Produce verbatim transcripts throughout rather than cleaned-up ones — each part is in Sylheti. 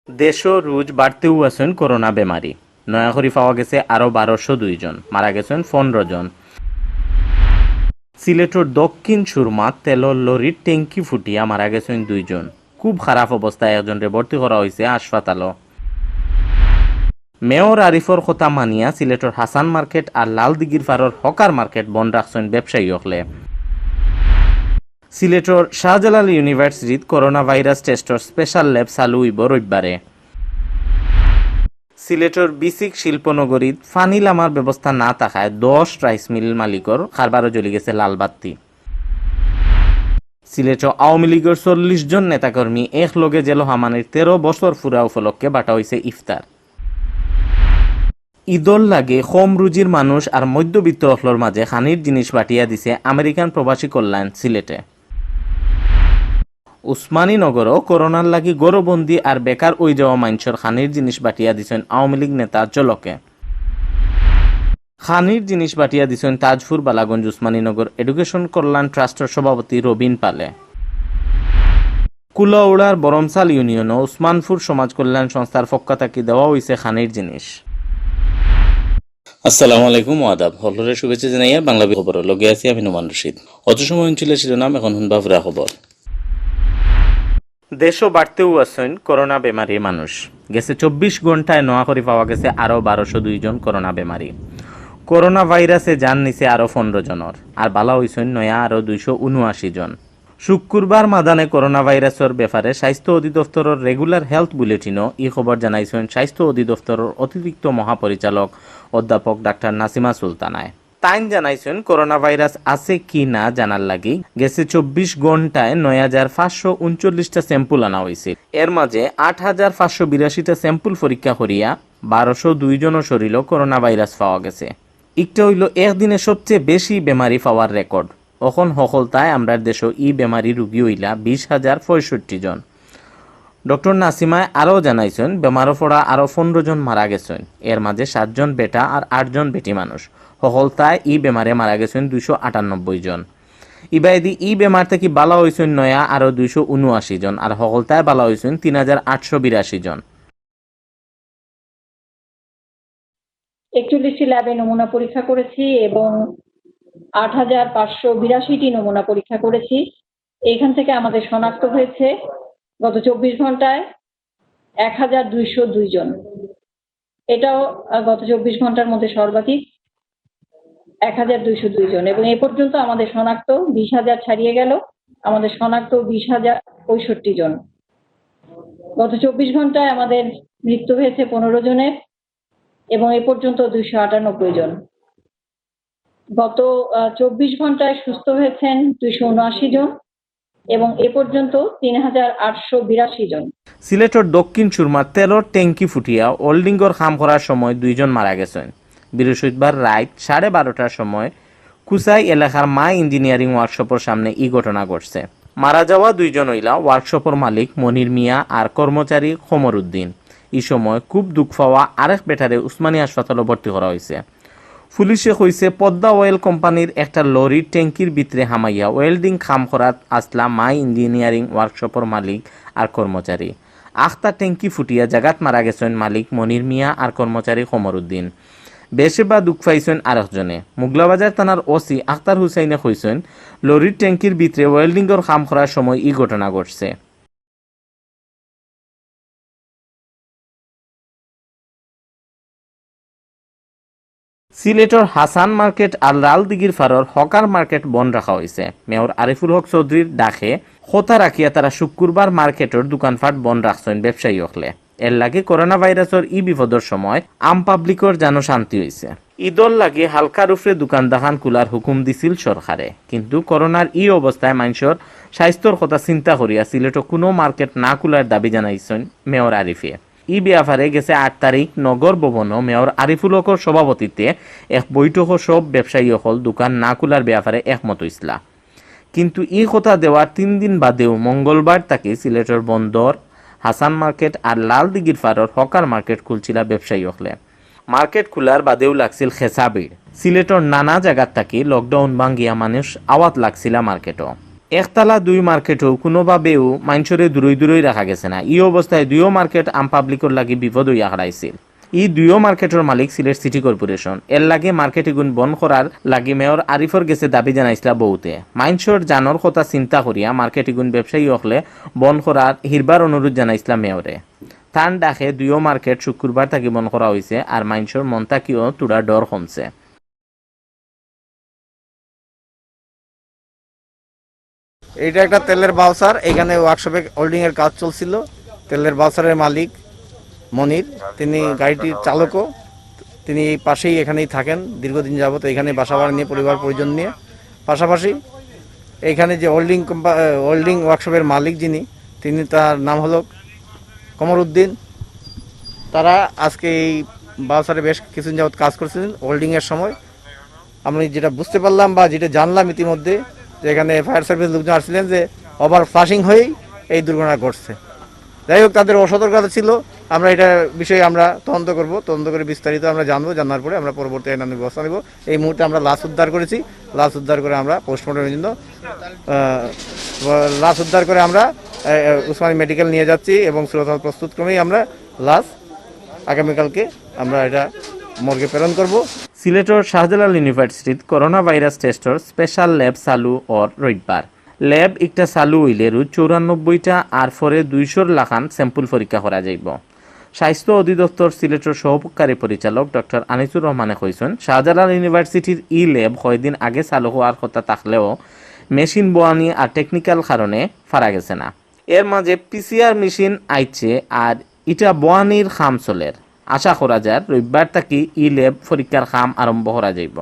দেশো রুজ বাড়তেউ আছইন করোনা বেমারি। নয়া করি পাওয়া গেছে আরো বারোশো দুই জন, মারা গেছইন পনরো জন। সিলেটর দক্ষিণ সুরমাত তেলর লরির ট্যাঙ্কি ফুটিয়া মারা গেছইন দুইজন। খুব খারাপ অবস্থায় একজনরে ভর্তি করা অইছে হাসপাতালো। মেয়র আরিফর কথা মানিয়া সিলেটর হাসান মার্কেট আর লালদিঘির পাড়র হকার মার্কেট বন্ধ রাখছইন ব্যবসায়ী অকলে। সিলেটর শাহজালাল ইউনিভার্সিটিত করোনা ভাইরাস টেস্টর স্পেশাল ল্যাব চালু অইবো রবিবারে। সিলেটর বিসিক শিল্পনগরীত পানি লামার ব্যবস্থা না থাকায় দশ রাইস মিল মালিকর কারবারো জ্বলি গেছে লাল বাত্তি। সিলেটো আওয়ামী লীগর চল্লিশ জন নেতাকর্মী একলগে জেল হামানির তেরো বছর পুরা উপলক্ষে বাটা অইছে ইফতার। ঈদর লাগি কম রুজির মানুষ আর মধ্যবিত্ত অকলর মাঝে খানির জিনিস বাটিয়া দিছে আমেরিকান প্রবাসী কল্যাণ সিলেটে। উসমানীনগরো করোনার লাগি গরবন্দি আর বেকার অই যাওয়া মানষর খানির জিনিস বাটিয়া দিছইন আওয়ামী লীগ নেতা জলকে। খানির জিনিস বাটিয়া দিছইন তাজপুর বালাগঞ্জ উসমানীনগর এডুকেশন কল্যাণ ট্রাস্টর সভাপতি রবিন পালে। কুলাউড়ার বরমসাল ইউনিয়নো উসমানপুর সমাজ কল্যাণ সংস্থার পক্ষ থাকি দেওয়া অইছে খানির জিনিস। আসসালামু আলাইকুম, আদাব। হকলরে শুভেচ্ছা জানাইয়া বাংলা খবরর লগে আছি আমি নোমান রশিদ। অত সময় হুনছিলা শিরোনাম, এখন হুনবা পুরা খবর। দেশো বাড়তেউ আছইন করোনা বেমারি মানুষ। গেছে চব্বিশ ঘন্টায় নয়া করি পাওয়া গেছে আরো বারোশো দুই জন করোনা বেমারি। করোনা ভাইরাসে জান নিছে আরো পনরো জনর, আর বালা অইছইন নয়া আরো দুইশো উনআশি জন। শুক্রবার মাদানে করোনা ভাইরাসর ব্যাপারে স্বাস্থ্য অধিদপ্তরর রেগুলার হেলথ বুলেটিনো ই খবর জানাইছইন স্বাস্থ্য অধিদপ্তরর অতিরিক্ত মহাপরিচালক অধ্যাপক ডাক্তার নাসিমা সুলতানায়। তাইন জানাইছইন করোনা ভাইরাস আছে কি না জানার লাগি গেছে চব্বিশ ঘন্টায় নয় হাজার পাঁচশো ঊনচল্লিশটা স্যাম্পল আনা অইছে। এর মাঝে আট হাজার পাঁচশো বিরাশিটা স্যাম্পল পরীক্ষা করিয়া বারোশো দুই জনর শরীলো করোনা ভাইরাস পাওয়া গেছে। ইকটা অইলো একদিনে সবচেয়ে বেশি বেমারি পাওয়ার রেকর্ড। অখন হকলতায় আমরার দেশো ই বেমারি রুগী অইলা বিশ হাজার পঁয়ষট্টি জন। ডক্টর নাসিমায় আরও জানাইছইন, বেমারো পড়া আরও পনরো জন মারা গেছইন, এর মাঝে সাতজন বেটা আর আটজন বেটি মানুষ। হকলতায় ই বেমারে মারা গেছইন দুইশো আটানব্বই জন। ইবায়দি ই বেমার থাকি বালা অইছইন নয়া আরও দুইশো উনআশি জন, আর হকলতায় বালা অইছইন তিন হাজার আটশো বিরাশি জন। একচল্লিশটি ল্যাবে নমুনা পরীক্ষা করেছি এবং আট হাজার পাঁচশো বিরাশিটি নমুনা পরীক্ষা করেছি। এখান থেকে আমাদের শনাক্ত হয়েছে গত চব্বিশ ঘন্টায় এক হাজার দুইশো দুই জন। এটাও, আহ, গত চব্বিশ ঘন্টার মধ্যে সর্বাধিক এক হাজার দুইশো দুই জন, এবং এ পর্যন্ত আমাদের শনাক্ত বিশ হাজার ছাড়িয়ে গেল। আমাদের শনাক্ত বিশ হাজার পঁয়ষট্টি জন। গত চব্বিশ ঘন্টায় আমাদের মৃত্যু হয়েছে পনেরো জনের এবং এ পর্যন্ত দুইশো আটানব্বই জন। গত, আহ, চব্বিশ ঘন্টায় সুস্থ হয়েছেন দুইশো উনআশি জন এবং এ পর্যন্ত তিন হাজার আটশো বিরাশি জন। সিলেটর দক্ষিণ সুরমাত তেলর ট্যাঙ্কি ফুটিয়া ওয়েল্ডিংর কাম করার সময় দুইজন মারা গেছইন। বৃহস্পতিবার রাইত সাড়ে বারোটার সময় কুসাই এলাকার মা ইঞ্জিনিয়ারিং ওয়ার্কশপর সামনে ই ঘটনা ঘটছে। মারা যাওয়া দুইজন অইলা ওয়ার্কশপর মালিক মনির মিয়া আর কর্মচারী কমর উদ্দিন। ই সময় খুব দুখ পাওয়া আরেক বেটারে উসমানী হাসপাতালো ভর্তি করা অইছে। পুলিশে কইছে, পদ্মা অয়েল কোম্পানির একটা লরির ট্যাঙ্কির ভিতরে হামাইয়া ওয়েল্ডিং কাম করাত আছলা মা ইঞ্জিনিয়ারিং ওয়ার্কশপর মালিক আর কর্মচারী। আখতা ট্যাঙ্কি ফুটিয়া জাগাত মারা গেছইন মালিক মনির মিয়া আর কর্মচারী কমর উদ্দিন। বেশি বা দুখ পাইছইন আরেকজনে। মুগলাবাজার থানার ওসি আখতার হুসাইনে কইছইন, লরির ট্যাঙ্কির ভিতরে ওয়েল্ডিংর কাম করার সময় ই ঘটনা ঘটছে। সিলেটর হাসান মার্কেট আর লালদিঘির পাড়র হকার মার্কেট বন্ধ রাখা অইছে। মেয়র আরিফুল হক চৌধুরীর ডাকে কথা রাখিয়া তারা শুক্রবার মার্কেটর দোকানপাট বন্ধ রাখছইন ব্যবসায়ী অকলে। এর লাগি করোনা ভাইরাসর ই বিপদর সময় আম পাবলিকর জানো শান্তি অইছে। ঈদর লাগি হালকার উপরে দোকান দাখান খুলার হুকুম দিছিল সরকারে, কিন্তু করোনার ই অবস্থায় মানষর স্বাস্থ্যর কথা চিন্তা করিয়া সিলেটো কুনু মার্কেট না খুলার দাবি জানাইছইন মেয়র আরিফে। ই ব্যাপারে গেছে আট তারিখ নগর ভবনো মেয়র আরিফুল হকর সভাপতিত্বে এক বৈঠকো সব ব্যবসায়ী অকল দোকান না খুলার ব্যাপারে একমত অইছলা। কিন্তু ই কথা দেওয়ার তিন দিন বাদেউ মঙ্গলবার থাকি সিলেটর বন্দর, হাসান মার্কেট আর লালদিঘির পাড়র হকার মার্কেট খুলছিলা ব্যবসায়ী অকলে। মার্কেট খুলার বাদেও লাগছিল খেছা ভিড়। সিলেটর নানা জাগাত থাকি লকডাউন ভাঙ্গিয়া মানুষ আওয়াত লাগছিলা মার্কেটও। একতলা দুই মার্কেটও কুনোভাবেও মাইনষরে দূরই দূরই রাখা গেছে না। ই অবস্থায় দুইও মার্কেট আম পাবলিকর লাগি বিপদ অইয়া খাড়াইছিল। ই দুইও মার্কেটর মালিক সিলেট সিটি কর্পোরেশন। এর লাগি মার্কেট ইগুন বন্ধ করার লাগি মেয়র আরিফর গেছে দাবি জানাইছিলা বউতে। মাইনষর জানর কথা চিন্তা করিয়া মার্কেট ইগুন ব্যবসায়ী অকলে বন্ধ করার হিরবার অনুরোধ জানাইছিলা মেয়রে। তান ডাকে দুইও মার্কেট শুক্রবার থাকি বন্ধ করা অইছে, আর মাইনষর মন থাকিও থুড়া ডর কমছে। এইটা একটা তেলের বাউচার, এখানে ওয়ার্কশপে ওয়েল্ডিং এর কাজ চলছিল। তেলের বাউচারের মালিক মনির, তিনি গাড়িটির চালকও। তিনি এই পাশেই এখানেই থাকেন দীর্ঘদিন যাবত, এখানে বাসা ভাড়া নিয়ে, পরিবার পরিজন নিয়ে। পাশাপাশি এখানে যে ওয়েল্ডিং কোম্পা-, আহ, ওয়েল্ডিং ওয়ার্কশপের মালিক যিনি, তিনি, তার নাম হলো কমরুদ্দিন। তারা আজকে এই বাউচারে বেশ কিছুদিন যাবত কাজ করছিলেন ওয়েল্ডিং এর সময়। আমি যেটা বুঝতে পারলাম বা যেটা জানলাম ইতিমধ্যে, যে এখানে ফায়ার সার্ভিস লোকজন আসছিলেন, যে ওভার ফ্লাশিং হয়েই এই দুর্ঘটনা ঘটছে। যাই হোক, তাদের অসতর্কতা ছিল। আমরা এটা বিষয়ে আমরা তদন্ত করব, তদন্ত করে বিস্তারিত আমরা জানবো, জানার পরে আমরা পরবর্তী আইনানুগ ব্যবস্থা নেব। এই মুহূর্তে আমরা লাশ উদ্ধার করেছি, লাশ উদ্ধার করে আমরা পোস্টমর্টমের জন্য, আহ, লাশ উদ্ধার করে আমরা, আহ, উসমানী মেডিকেল নিয়ে যাচ্ছি এবং সুরতহাল প্রস্তুত ক্রমেই আমরা লাশ আগামীকালকে আমরা এটা মর্গে প্রেরণ করব। সিলেটর শাহজালাল ইউনিভার্সিটিত করোনা ভাইরাস টেস্টর স্পেশাল ল্যাব চালু অর রবিবার। ল্যাব একটা চালু অইলে রোজ চৌরানব্বইটা আর পরে দুইশোর লাখান স্যাম্পল পরীক্ষা করা যাইব। স্বাস্থ্য অধিদপ্তর সিলেটর সহকারী পরিচালক ডক্টর আনিসুর রহমানে কইছইন, শাহজালাল ইউনিভার্সিটির ই ল্যাব কয়দিন আগে চালু হওয়ার কথা থাকলেও মেশিন বওয়ানি আর টেকনিক্যাল কারণে পারা গেছে না। এর মাঝে পিসিআর মেশিন আইছে আর ইটা বওয়ানির কাম চলের। আশা করা যার রবিবার থাকি ই ল্যাব পরীক্ষার কাম আরম্ভ করা যাইব।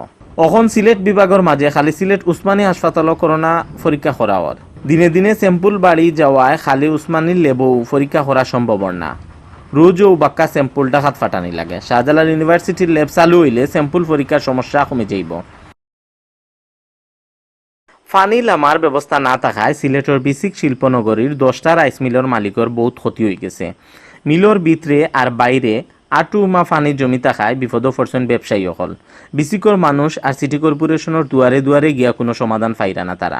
অখন সিলেট বিভাগর মাঝে খালি সিলেট উসমানী হাসপাতালও করোনা পরীক্ষা করা অর। দিনে দিনে স্যাম্পল বাড়ি যাওয়ায় খালি উসমানীর ল্যাবও পরীক্ষা করা সম্ভব অর না। রোজও বাক্কা স্যাম্পল ঢাকাত ফাটানি লাগে। শাহজালাল ইউনিভার্সিটির ল্যাব চালু অইলে স্যাম্পল পরীক্ষার সমস্যা কমি যাইব। পানি লামার ব্যবস্থা না থাকায় সিলেটর বিসিক শিল্পনগরীর দশটা রাইস মিলর মালিকর বউত ক্ষতি অইগেছে। মিলর ভিতরে আর বাইরে আটু উমা পানি জমি থাকায় বিপদো পড়ছইন ব্যবসায়ী অকল। বিসিকর মানুষ আর সিটি কর্পোরেশনর দুয়ারে দুয়ারে গিয়া কুনু সমাধান পাইরা না তারা।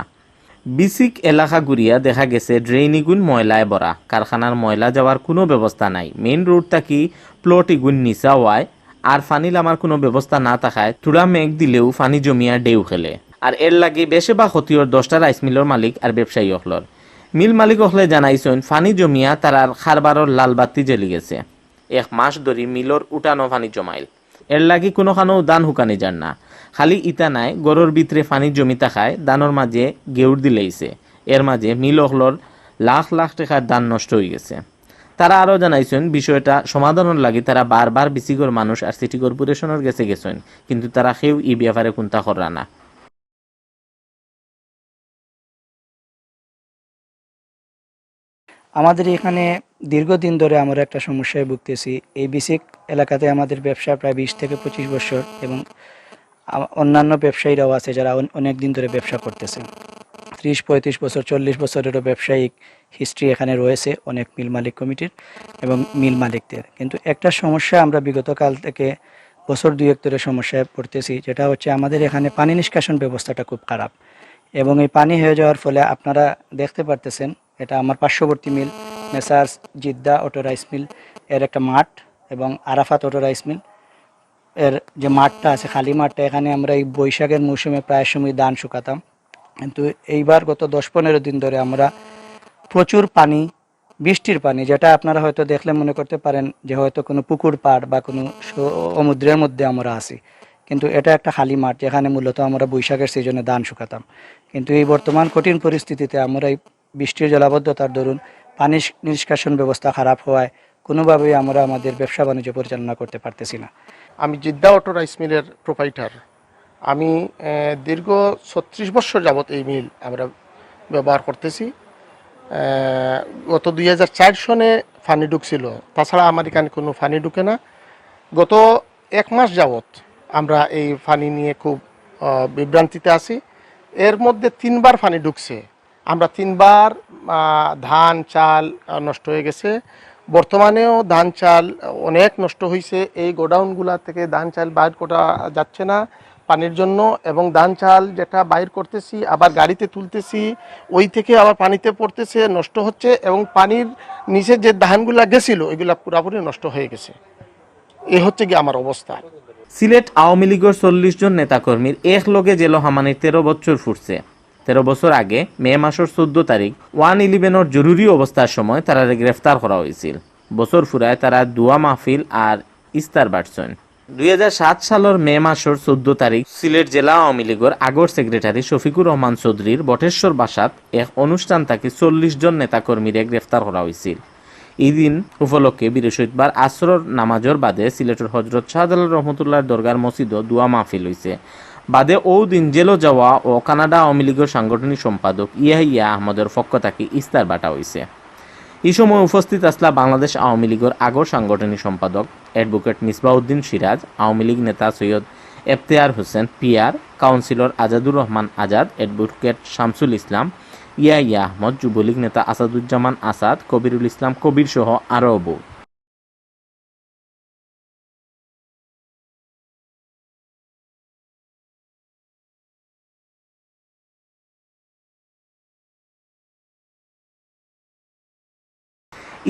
বিসিক এলাকা ঘুরিয়া দেখা গেছে ড্রেইন ইগুন ময়লায় ভরা, কারখানার ময়লা যাওয়ার কুনু ব্যবস্থা নাই। মেইন রোড থাকি প্লট ইগুন নিচা অওয়ায় আর পানি লামার কুনু ব্যবস্থা না থাকায় থুড়া মেঘ দিলেও পানি জমিয়া ঢেউ খেলে। আর এর লাগি বেশে বা ক্ষতি অর দশটা রাইস মিলর মালিক আর ব্যবসায়ী অকলর। মিল মালিক অকলে জানাইছইন, পানি জমিয়া তারার কারবারর লাল বাতি জ্বলি গেছে। এক মাস ধরি মিলর উঠানো পানি জমাইল। এর লাগি কুনুখানো ধান হুকানি যার না। খালি ইতা নায়, ঘরর ভিতরে পানি জমি থাকায় ধানর মাঝে গেউর দিলাইছে। এর মাঝে মিল অকলর লাখ লাখ টেকার ধান নষ্ট অইগেছে। তারা আরও জানাইছইন, বিষয়টা সমাধানর লাগি তারা বারবার বিসিকর মানুষ আর সিটি কর্পোরেশনর গেছে গেছইন, কিন্তু তারা কেউ ই ব্যাপারে কুন্তা কররা না। আমাদের এখানে দীর্ঘদিন ধরে আমরা একটা সমস্যায় ভুগতেছি। এই বিসিক এলাকাতে আমাদের ব্যবসা প্রায় বিশ থেকে পঁচিশ বছর এবং আ-, অন্যান্য ব্যবসায়ীরাও আছে যারা অন-, অনেক দিন ধরে ব্যবসা করতেছে। ত্রিশ, পঁয়ত্রিশ বছর, চল্লিশ বছরেরও ব্যবসায়িক হিস্ট্রি এখানে রয়েছে অনেক মিল মালিক কমিটির এবং মিল মালিকদের। কিন্তু একটা সমস্যা আমরা বিগত কাল থেকে বছর দুয়েক ধরে সমস্যায় পড়তেছি, যেটা হচ্ছে আমাদের এখানে পানি নিষ্কাশন ব্যবস্থাটা খুব খারাপ এবং এই পানি হয়ে যাওয়ার ফলে আপনারা দেখতে পারতেছেন, এটা আমার পার্শ্ববর্তী মিল মেসার্স জিদ্দা অটো রাইস মিল এর একটা মাঠ এবং আরাফাত অটো রাইস মিল এর যে মাঠটা আছে, খালি মাঠটা, এখানে আমরা এই বৈশাখের মৌসুমে প্রায় সময় ধান শুকাতাম। কিন্তু এইবার গত দশ পনেরো দিন ধরে আমরা প্রচুর পানি, বৃষ্টির পানি, যেটা আপনারা হয়তো দেখলে মনে করতে পারেন যে হয়তো কোনো পুকুর পাড় বা কোনো স-, সমুদ্রের মধ্যে আমরা আছি, কিন্তু এটা একটা খালি মাঠ যেখানে মূলত আমরা বৈশাখের সিজনে ধান শুকাতাম। কিন্তু এই বর্তমান কঠিন পরিস্থিতিতে আমরা এই বৃষ্টির জলাবদ্ধতার দরুন পানি নিষ্কাশন ব্যবস্থা খারাপ হওয়ায় কোনোভাবেই আমরা আমাদের ব্যবসা বাণিজ্য পরিচালনা করতে পারতেছি না। আমি জিদ্দা অটো রাইস মিলের প্রোপ্রাইটার। আমি, আহ, দীর্ঘ ছত্রিশ বছর যাবত এই মিল আমরা ব্যবহার করতেছি। আহ, গত দুই হাজার চার সনে পানি ঢুকছিল, তাছাড়া আমার এখানে কোনো পানি ঢুকে না। গত এক মাস যাবত আমরা এই পানি নিয়ে খুব, আহ, বিভ্রান্তিতে আছি। এর মধ্যে তিনবার পানি ঢুকছে, আমরা তিনবার, আহ, ধান, চাল, আহ, নষ্ট হয়ে গেছে। বর্তমানেও ধান চাল অনেক নষ্ট হইছে। এই গোডাউনগুলা থেকে ধান চাল বাইর করা যাচ্ছে না পানির জন্য, এবং ধান চাল যেটা বাইর করতেছি, আবার গাড়িতে তুলতেছি, ওই থেকে আবার পানিতে পড়তেছে, নষ্ট হচ্ছে, এবং পানির নিচে যে ধানগুলা গেছিল, ওইগুলা পুরাপুরি নষ্ট হয়ে গেছে। এই হচ্ছে কি আমার অবস্থা। সিলেট আওয়ামী লীগর চল্লিশ জন নেতাকর্মীর একলগে জেল হামানির তেরো বছর ফুরছে। তেরো বছর আগে মে মাসর চৌদ্দ তারিখ ওয়ান ইলেভেনর জরুরি অবস্থার সময় তারারে গ্রেফতার করা হয়েছিল। বছর ফুরায় তারা দোয়া মাহফিল আর ইস্তার বাটছইন। দুই হাজার সাত সালর মে মাসর চৌদ্দ তারিখ সিলেট জেলা আওয়ামী লীগর আগর সেক্রেটারি শফিকুর রহমান চৌধুরীর বটেশ্বর বাসাত এক অনুষ্ঠান থাকি চল্লিশ জন নেতাকর্মীরে গ্রেফতার করা হয়েছিল। এই দিন উপলক্ষে বৃহস্পতিবার আসরর নামাজর বাদে সিলেটর হজরত শাহজালাল রহমতুল্লাহর দরগার মসজিদও দোয়া মাহফিল হইছে। বাদে ও দিন জেলো যাওয়া ও কানাডা আওয়ামী লীগর সাংগঠনিক সম্পাদক ইয়াহিয়া আহমদর পক্ষ থাকি ইস্তার বাটা হইছে। এই সময় উপস্থিত আসলা বাংলাদেশ আওয়ামী লীগর আগর সাংগঠনিক সম্পাদক অ্যাডভোকেট মিসবাউদ্দিন সিরাজ, আওয়ামী লীগ নেতা সৈয়দ এফতেয়ার হোসেন পিয়ার, কাউন্সিলর আজাদুর রহমান আজাদ, অ্যাডভোকেট শামসুল ইসলাম, ইয়াহিয়া আহমদ, যুবলীগ নেতা আসাদুজ্জামান আসাদ, কবিরুল ইসলাম কবির সহ আরও বহু।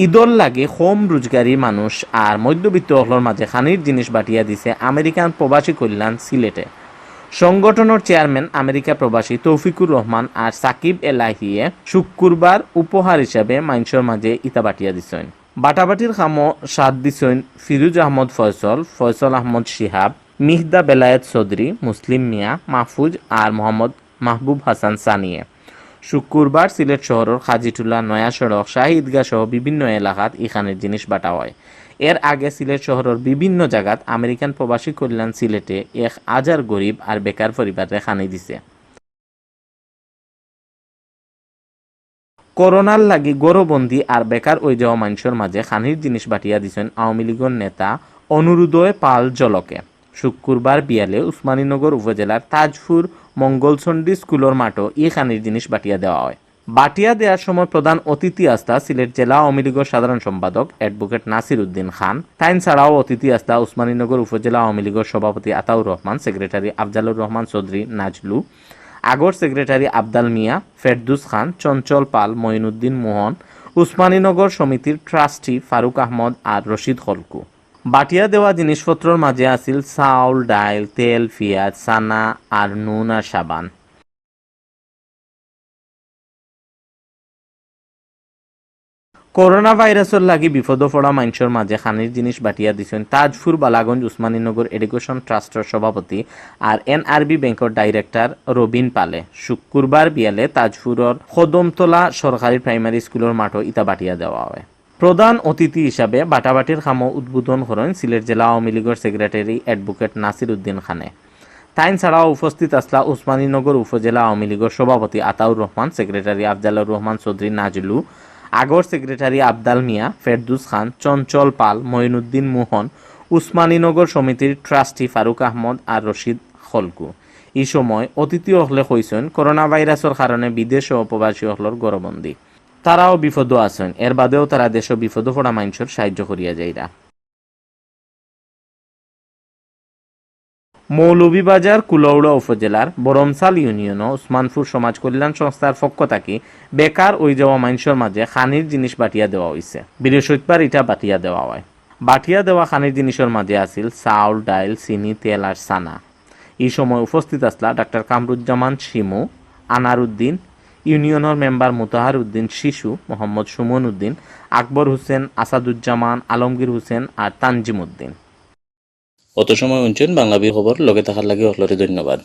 ঈদর লাগি কম রোজগারি মানুষ আর মধ্যবিত্ত অকলর মাঝে খানির জিনিস বাটিয়া দিছে আমেরিকান প্রবাসী কল্যাণ সিলেটে। সংগঠনর চেয়ারম্যান আমেরিকা প্রবাসী তৌফিকুর রহমান আর সাকিব এলাহিয়ে শুক্রবার উপহার হিসাবে মাইনষর মাঝে ইতা বাটিয়া দিছইন। বাটাবাটির কামো সাথ দিছইন ফিরুজ আহমদ ফয়সল, ফয়সল আহমদ শিহাব, মিহদা বেলায়েত চৌধুরী, মুসলিম মিয়া, মাহফুজ আর মোহাম্মদ মাহবুব হাসান সানিয়ে। শুক্রবার সিলেট শহরর কাজীটুলা, নয়া সড়ক, শাহী ঈদগাহ সহ বিভিন্ন এলাকাত ই খানির জিনিস বাটা হয়। এর আগে সিলেট শহরর বিভিন্ন জাগাত আমেরিকান প্রবাসী কল্যাণ সিলেটে এক হাজার গরিব আর বেকার পরিবাররে খানি দিছে। করোনার লাগি গরবন্দি আর বেকার অই যাওয়া মাইনষর মাঝে খানির জিনিস বাটিয়া দিছইন আওয়ামী লীগর নেতা অনুরোদয় পাল জলকে। শুক্রবার বিয়ালে উসমানীনগর উপজেলার তাজপুর মঙ্গলচণ্ডী স্কুলর মাঠো ই খানির জিনিস বাটিয়া দেওয়া হয়। বাটিয়া দেওয়ার সময় প্রধান অতিথি আছলা সিলেট জেলা আওয়ামী লীগর সাধারণ সম্পাদক অ্যাডভোকেট নাসির উদ্দিন খান। তাইন ছাড়াও অতিথি আছলা উসমানীনগর উপজেলা আওয়ামী লীগর সভাপতি আতাউর রহমান, সেক্রেটারি আফজালুর রহমান চৌধুরী নাজলু, আগর সেক্রেটারি আবদাল মিয়া, ফেরদুস খান, চঞ্চল পাল, মঈনুদ্দিন মোহন, উসমানীনগর সমিতির ট্রাস্টি ফারুক আহমদ আর রশিদ খলকু। বাটিয়া দেওয়া জিনিসপত্রর মাঝে আছিল চাউল, ডাইল, তেল, পিয়াজ, চানা আর নুন আর সাবান। করোনা ভাইরাসর লাগি বিপদো পড়া মাইনষর মাঝে খানির জিনিস বাটিয়া দিছইন তাজপুর বালাগঞ্জ উসমানীনগর এডুকেশন ট্রাস্টর সভাপতি আর এনআরবি ব্যাংকর ডাইরেক্টর রবিন পালে। শুক্রবার বিয়ালে তাজপুরর কদমতলা সরকারি প্রাইমারি স্কুলর মাঠো ইতা বাটিয়া দেওয়া হয়। প্রধান অতিথি হিসাবে বাটাবাটির কামো উদ্বোধন করেন সিলেট জেলা আওয়ামী লীগর সেক্রেটারি অ্যাডভোকেট নাসির উদ্দিন খানে। তাইন ছাড়াও উপস্থিত আছলা উসমানীনগর উপজেলা আওয়ামী লীগর সভাপতি আতাউর রহমান, সেক্রেটারি আফজালুর রহমান চৌধুরী নাজলু, আগর সেক্রেটারি আবদাল মিয়া, ফেরদুস খান, চঞ্চল পাল, মঈনুদ্দিন মোহন, উসমানীনগর সমিতির ট্রাস্টি ফারুক আহমদ আর রশিদ খলকু। ই সময় অতিথি অকলে কইছইন, করোনা ভাইরাসর কারণে বিদেশ ও প্রবাসী অকলর গরবন্দি। তারাও বিপদো আছইন, এর বাদেও তারা দেশো বিপদো পড়া মাইনষর সাহায্য করিয়া যাইরা। মৌলভীবাজার কুলাউড়া উপজেলার বরমসাল ইউনিয়নো উসমানপুর সমাজ কল্যাণ সংস্থার পক্ষ থাকি বেকার অই যাওয়া মাইনষর মাঝে খানির জিনিস বাটিয়া দেওয়া হইছে। বৃহস্পতিবার ইটা বাটিয়া দেওয়া হয়। বাটিয়া দেওয়া খানির জিনিসর মাঝে আছিল চাউল, ডাইল, চিনি, তেল আর চানা। ই সময় উপস্থিত আছলা ডাক্তার কামরুজ্জামান শিমু, আনার উদ্দিন, ইউনিয়নর মেম্বার মুতাহার উদ্দিন শিশু, মোহাম্মদ সুমন উদ্দিন, আকবর হোসেন, আসাদুজ্জামান, আলমগীর হোসেন আর তানজিম উদ্দিন। অত সময় হুনছইন বাংলা বি খবর, লগে থাকার লাগি অকলরে ধন্যবাদ।